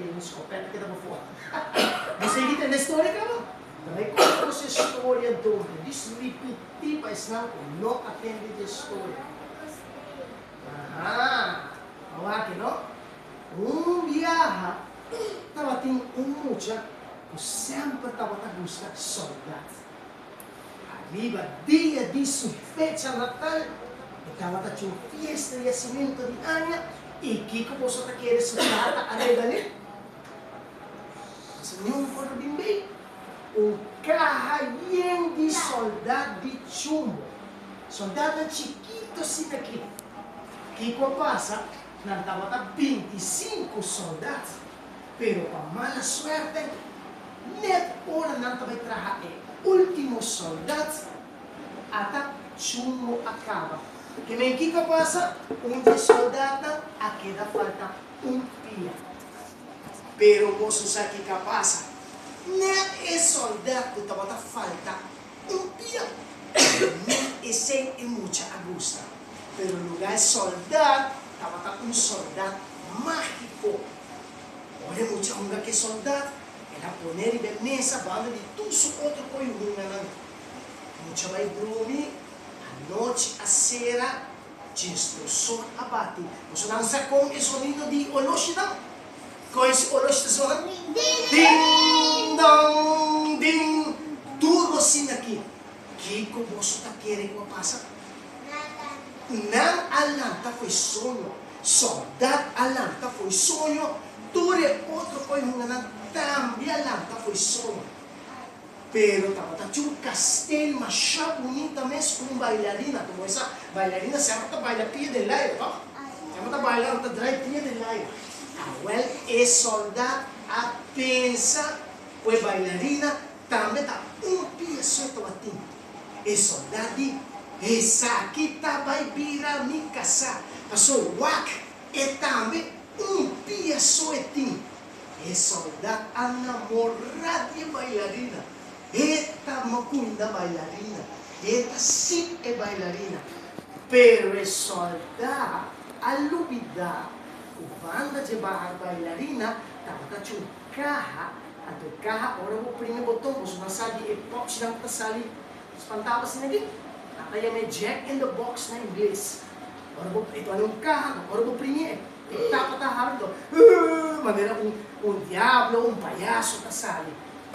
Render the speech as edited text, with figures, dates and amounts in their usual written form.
E un skopet a keda pafó. Bo sigui tende e storia kaba? Ta bai konta nos e storia anto. Dis ripití pa esnan ku no a tende di e storia. Aha! Awaki no? Un biaha tabatin un mucha ku semper tabata gusta sòldat. Ariba dia di su fecha natal, e tabata cu un fiesta di hacimento di aña, y kico boso ta kere su tata a regal'é? Boso niun por a bin bay? Un caha yen di soldat di chumbo, soldatnan chikito asina aki. Kico a pasa? Nan tabata 25 soldat, pero pa mala suerte, Net ora nan ta bai traha e ultimo soldat, ata chumbo a kaba. Ke men kiko a pasa? Un di e soldatnan a keda falta un pia. Pero boso sa kiko a pasa? Net e soldat ku tabata falta un pia, net esei e mucha a gusta. Pero luga e soldat tabata un soldat mágiko. Ora e mucha hunga ku e soldat, el a pone riba e mesa banda di tur su otro ko'i hunganan. Mucha bai drumi, anochi a sera, djesdosor a bati. Boso nan sa kon e sonido di oloshinan? Kon e oloshi ta sona? Ding dong ding! Duro asina aki. Kiko boso ta kere ku a pasa? Nan a lanta fo'i soño. Soldat a lanta fo'i soño, tur e otro koe hunganan tambe a lanta fo'i soño. Pero tabata tin un kastel masha bunita mes ku un bailarina. Komo esa bailarina semper ta baila pia den laira, toh? Semper ta baila, ta drai pia den laira. Awel e soldat a pensa ku e bailarina tambe ta un pia so tabatin. E soldat di, Esaki ta bai bira mi kasá, paso wak e tambe un pia so e tin. E soldat a namorá di e bailarina. E ta makuinda bailarina. E ta sip e bailarina. Pero e soldat a lubidá ku banda dje bailarina tabata cu un kaha. Anto e kaha ora bo primi boton boso nan sa di e popchinan ku ta sali spantabo asina aki? Nan ta yama e jack in the box na ingles. Ora bo e ta un kaha anto ora bo primi e e tapa ta habri anto manera un un diablo un payaso ta sali.